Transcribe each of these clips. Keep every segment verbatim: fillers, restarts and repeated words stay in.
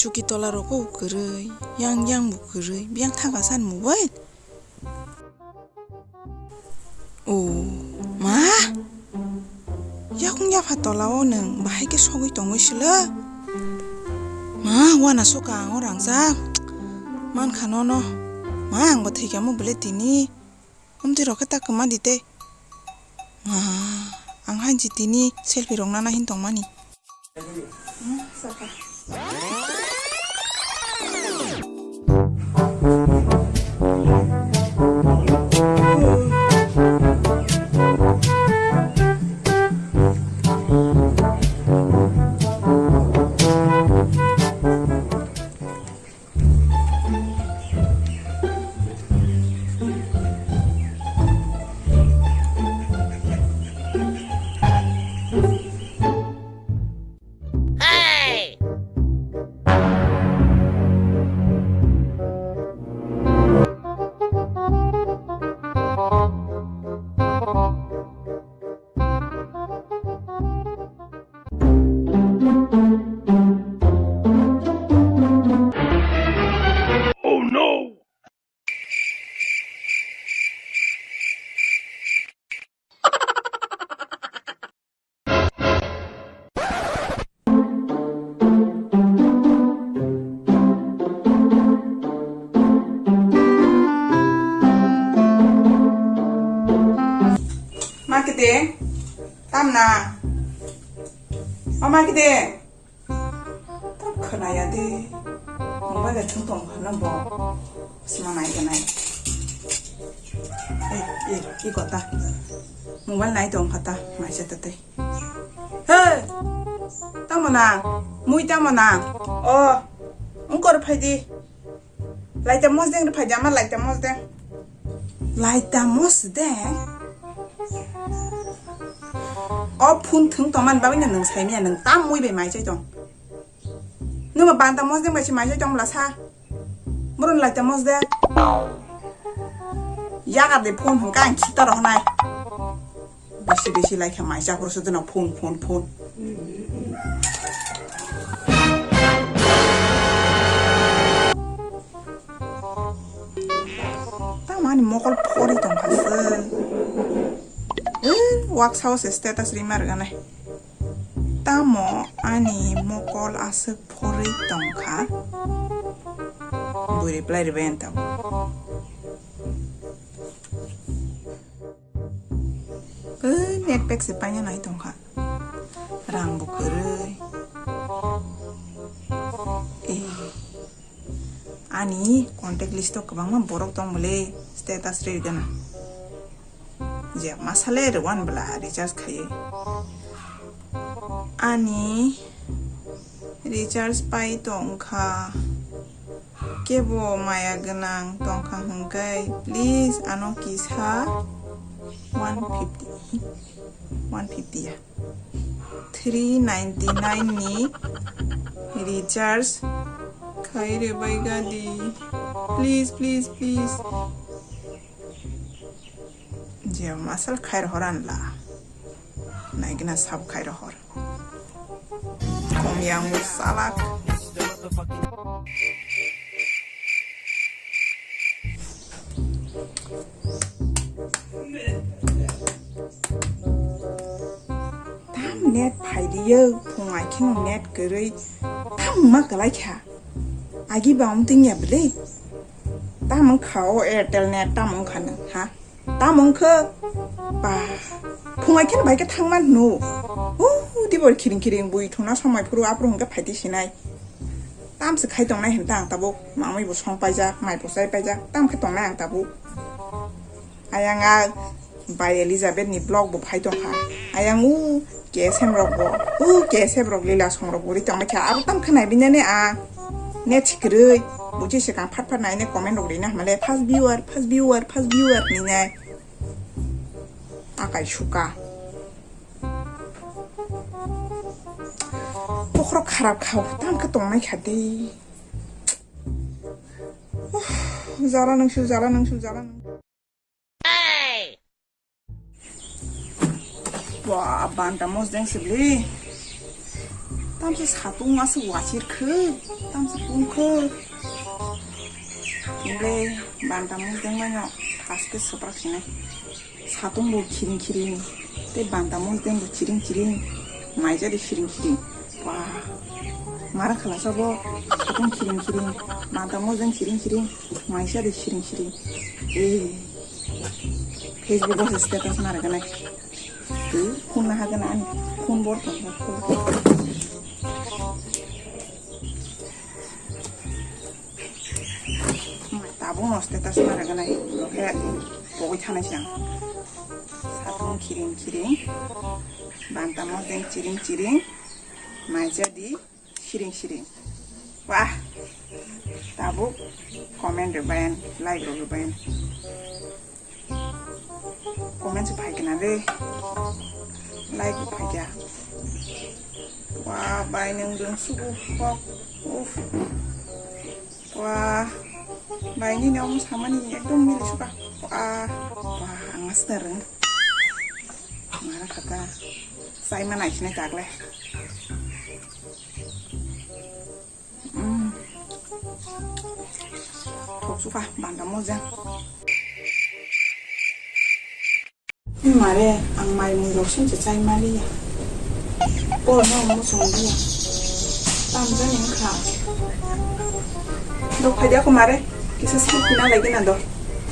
Chuki tola rok o kwrwi, yang yang bo kwrwi, biyang thangka san mobile. O ma, yakung yapha tola o nwng bahai khe sogwi tongwi sila. Ma, wana soka ang o rangsa. Mankha nono. Ma, ang bo thwikha mo bwle tini. Amtwi rok khe ta kwma di tei. Ma, ang hai ji tini selfie rok nana hin tongmani. Marketing, tamna. O marketing. Tam khwnaya de. Mobile le thung tong phano bo. Sima nai ganai. Eh, eh, i kota. Mobile nai tong phata, mai sa ta tei. Hey! Tamo na? Mui tamo na? O, ungkor phai di. Laita mosdeng rw phaidi, ama laita mosdeng. Laita mosdeng? O phone thwng tongmani bagwino nwng saimanya, nwng tam mui bai mai chai tong. Nwng ma banta mosdeng bai se mai chai tong bwla sa. Bohrokni laita mosdeng. Yakardi phone hwnkha ang khita rohonai. Bisi bisi laikha maisa phuru se jeno phone, phone, phone. Tamo ani mokol phori tongkha se. Eh, waksa o se status rima rwganai. Tamo ani mokol aswk phori tongkha. Bo reply rwbai ang tabuk. Eh, net pack se paina nai tongkha. Rang bo kwrwi. Eh. Ani contact list o kwbangma borok tong bwle status rwgana. Je masale rwan bwla recharge khaiwi. Ani recharge pai tongkha. Kebo maya gwnang tongkha hwnkhe, please ano kisa one fifty, one fifty ya, three ninety nine ni recharge khai rwbai gadi, please, please, please. Je masal khai rohor anla. Naigina sab khai rohor. Kom yang salak. Tam net phai di yo, phung ai kheno net kwrwi. Tam ma kwlai kha. Agi ba um ting ya bwle. Tam wng kha o Airtel net, tam wng kha nang ha. Tam wng kha ba. Phung ai kheno bai khe thang man hnu. Uh, tibor khiring khiring bui thuna somai phuru aphuru hwnkhe phai di sinai. Tam se khai tongnai hwn ta ang tabuk. Mamui bo song paijak, mai bo chai paijak. Tam khe tongnai ang tabuk. Ayang a bai Elizabeth ni vlog bo phai tongkha. Ayang u K S M rok bo, u K S F rok lila song rok bo ri tongmai kha. Abo tam khe nai bini ani a net si kwrwi. Buji se kang phat phat nai ne comment rok rina hamale first viewer, first viewer, first viewer ni nai. Akai suka. Bokhorok kharap kha, tam khe tongnai kha de. Jala nangsu, jala nangsu, jala nangsu. Wah, banta mosdeng sibli. Tamsa satung aswk wachir khe, tamsa pung khe. Tini le banta mojeng mano thaske swprak sinai. Satung bo khiring khiring, tei banta mojeng bo chiring chiring, maija di khiring khiring. Wah, mara khala sabo satung khiring khiring, banta mojeng chiring chiring, maija di khiring khiring. Eh, Facebook o status mara ganai. Twi phone na hagan ani phone bor tong. Tabuk no status mara ganai lokhe pogoi thanai siang. Satung khiring khiring, banta mojeng chiring chiring, maija di. Siring siring. Wah. Tabuk comment rwbayan, like rok rwbayan. Comment se phaikhe na le. Like bo phaikha. Wah, bai nwng dwng subu kok. Uff. Wah. Bai nini omo samani ekdom mili suka. Wah. Wah, ang asna rwng. Mara khata. Sai mana isne tagle. Mm. Thok suka banda moja. Mare, ang mai mui rok sing se chai mali ya. Por no mo song dia. Tam jani kha. Dok phai dia ko mare. Kisa sing pina lagi na do.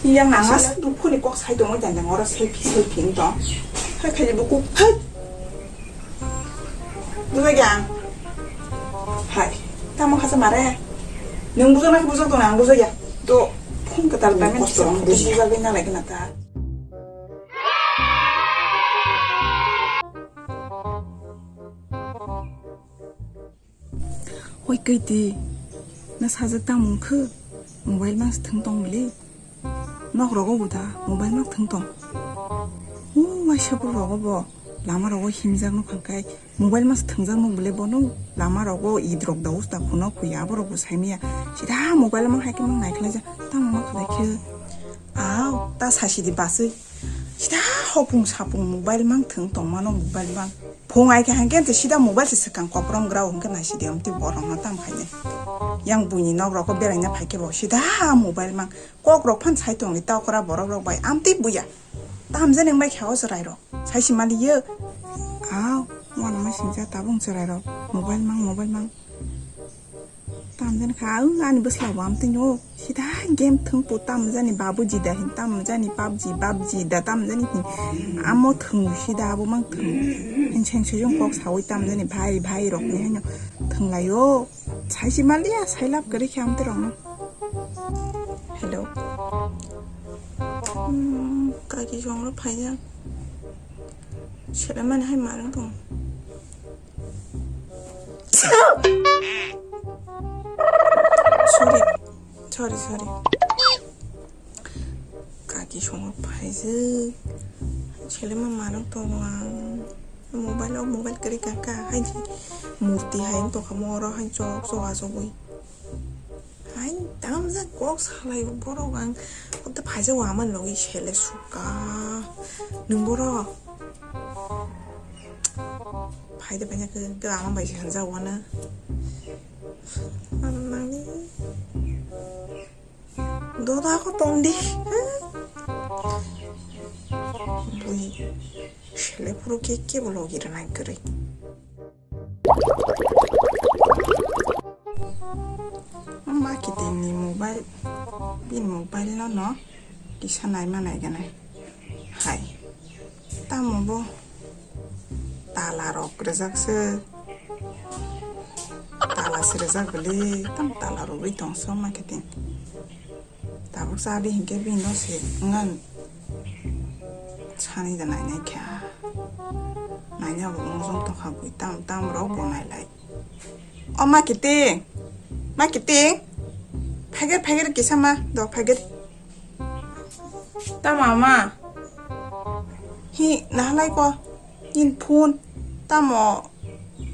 Yang nang as du phone kok sai tong mo jang jang ora selfie selfie to. Hai khai buku. Hai. Bujai ya. Hai. Tamo khasa mare. Nung bujai na bujai tong nang bujai ya. To phone ka tar ta men kosto bujai na lagi na ta. Hoi kaiti, na sajak tamo wngkhe? Mobile mang se thwng tong bwle? Nok rogo bo da mobile mang thwng tong? O waisa bwrwi rogo bo lama rogo himjak nuk hwnkhe mobile mang se thwngjak nuk bwle bono? Lama rogo id rok da usta phuno phuya abo rok bo sai maya. Sida mobile mang hai khe mang nai khlai jak, tamo ma khlai khe? Aw, ta sasi di baswi. Sida hopung sapung mobile mang thwng tong mano mobile mang. Phung ai khe hangke te sida mobile se swkang koprom grao hwnkhe nai sidi amtwi borok no tam khainai. Yang buini nok rok o beraina phai khe bo sida mobile mang kok rok phan sai tongli tokra borok rok bai amtwi buya. Tam jani wngbai kha o chwrai rok sai si mali ye. Aw, wano ma singja tabung chwrai rok mobile mang mobile mang. Tamjani kha ang ani bwsla bo amtwino sida game thwngpo tamjani babuji da hin tamjani pubji babji da tamjani hin amo thwngo sida abo mang thwngo hin seng sejong kok sawi tamjani bhai bhai rokni haino thwnglaio saisi maliya sailab kwrwi khe amtwi rokno. Hello. Hmm, kaki jongno phaiya. Selemani hai marang tong. Sorry. Sorry, sorry. Kaki songo phaijak. Selema marang tongo ang. Mobile o mobile kwrwi kaka hai murti hai wng tongkha mo oro hai chok chok achugwi. Hai tamjak kok salai borok ang. Kota phaijak o ama logi sele suka. Nwng borok. Phaide paina khe, khe ama bai se hanjak wana. Ano nangni. Doda ko tongdi. Bui. Sele puru ke ke bolo gira nai kere. Ma kiting ni mobile. Bin mobile no no. Kisa nai ma nai ganai. Hai. Tamo bo tala rok rijak se. Tala se rijak bwle, tamo tala rok ri tong so ma khe tin. Tabuk chabi hinkhe bini no se wngna sani da nainai kha. Naina bo mojong tongkha bui tam tam rok bo nailai. O ma kiting, ma kiting. Phaiger phaiger kisa ma do phaiger. Tamo ama? Hi nahalai ko? Nini phone tamo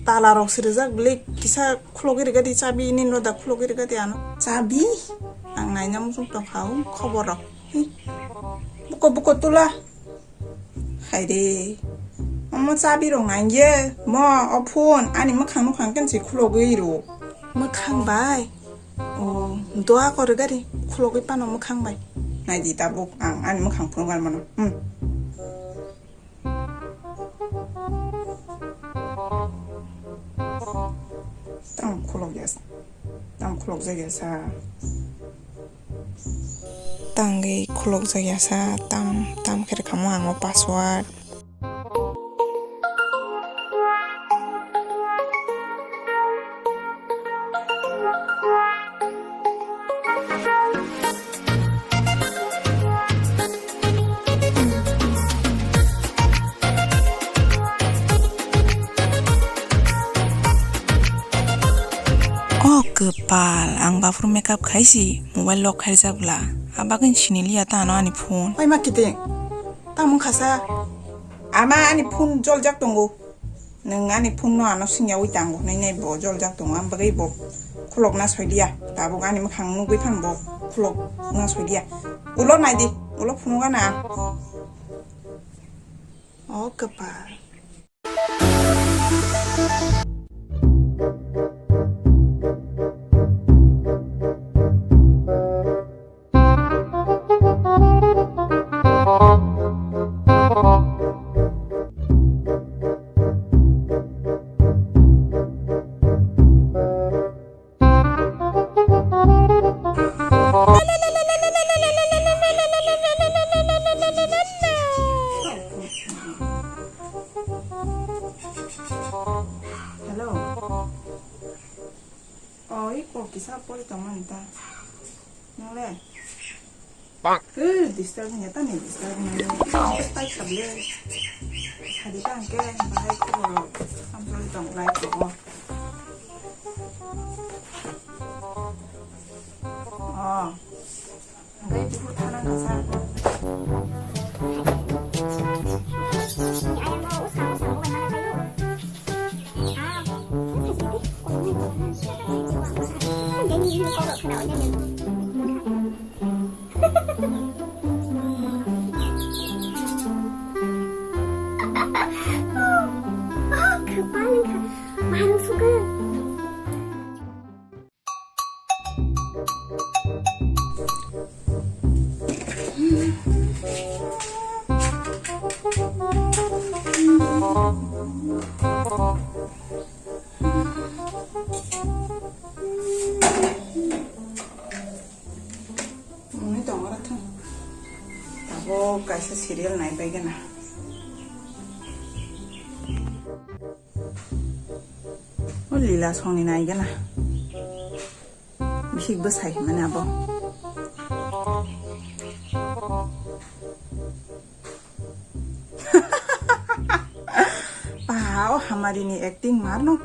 tala rok sirijak bwle kisa khulogwi rwgadi chabi nini noda khulogwi rwgadi ano. Chabi? Ang naina muchung tongkha o khobor rok. Hi. Buko buko tula. Haide. Omo chabi rok nang ye. Mo o phone ani mwkhang mwkhang ken se khulogwi rw. Mwkhang bai. O, doa kore gari khulogwi pano mwkhang bai. Nai di tabuk ang ani mwkhang phunuk gal mano. Hmm. Tang khulok ya sa. Tang khulok jak ya sa. Tangwi khulok jak ya sa. Tam, tam khe rwkha mo ang o password. O kwpal, ang baphuru makeup khai si, mobile lock khai jak bwla. Abagwini sini liya ta ano ani phone. Oi ma kiting, tamo khasa. Ama ani phone joljak tongo. Nwng ani phone no ano singyawi tango hinwi nai bo joljak tongo, ang bagwi bo khulokna soiliya. Tabuk ani mwkhang nugwi phano bo khulokna soiliya. Ulo nai di, ulo phunuk gana ang. O kwpal. Hello. Oh, iko kisa pori tongmani ta. Nole. Bang. Eh, disturb ni ta ni disturb ni. Tai khable. Sadi ta ke bahai ko. Am pori tong lai ko. Oh. Ang kai buhur thana nasa. Kepala marung suka. Mui tongora thung. Tabuk kaisa serial naibaigana. O lila songni naigana. Bihik bwsai hinmani abo. Ba, o hamari ni acting marno.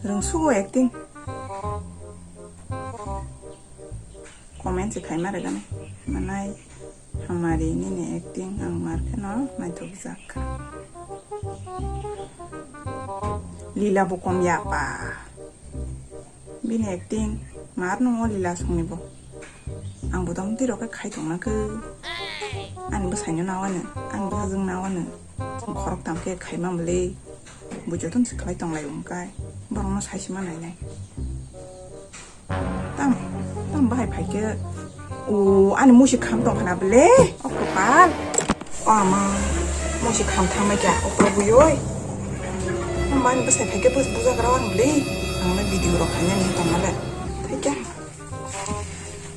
Rwngsugo acting. Comment se khaima rwgani. Manai hamari nini acting ang mar kheno naithok jak kha. Lila bo kom ya pa. Bini acting mar no lila songni bo. Ang bo tong tiro khe khai tong na khe. Ani bwsai no nawano, ani bwsajwng nawano. Khorok tam khe khaima mli. Bo joto se khlai tong lai wng kai. Borok no sai se ma nai nai. Tam, tam bahai phai khe. O, ani musi kham tong khna bele. O kwpal. O ama, musi kham thang mai kya, o kwbui oi. Mani bwsai phai khe bus buja gra wng bele. Ang no video rok khaina ni tong male. Thai kya.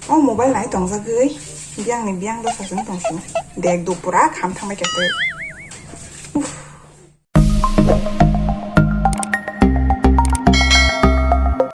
O mobile nai tong jagwi. Biang ni biang dosa jeng tong sini. Dek do pura kham thang mai kya tei.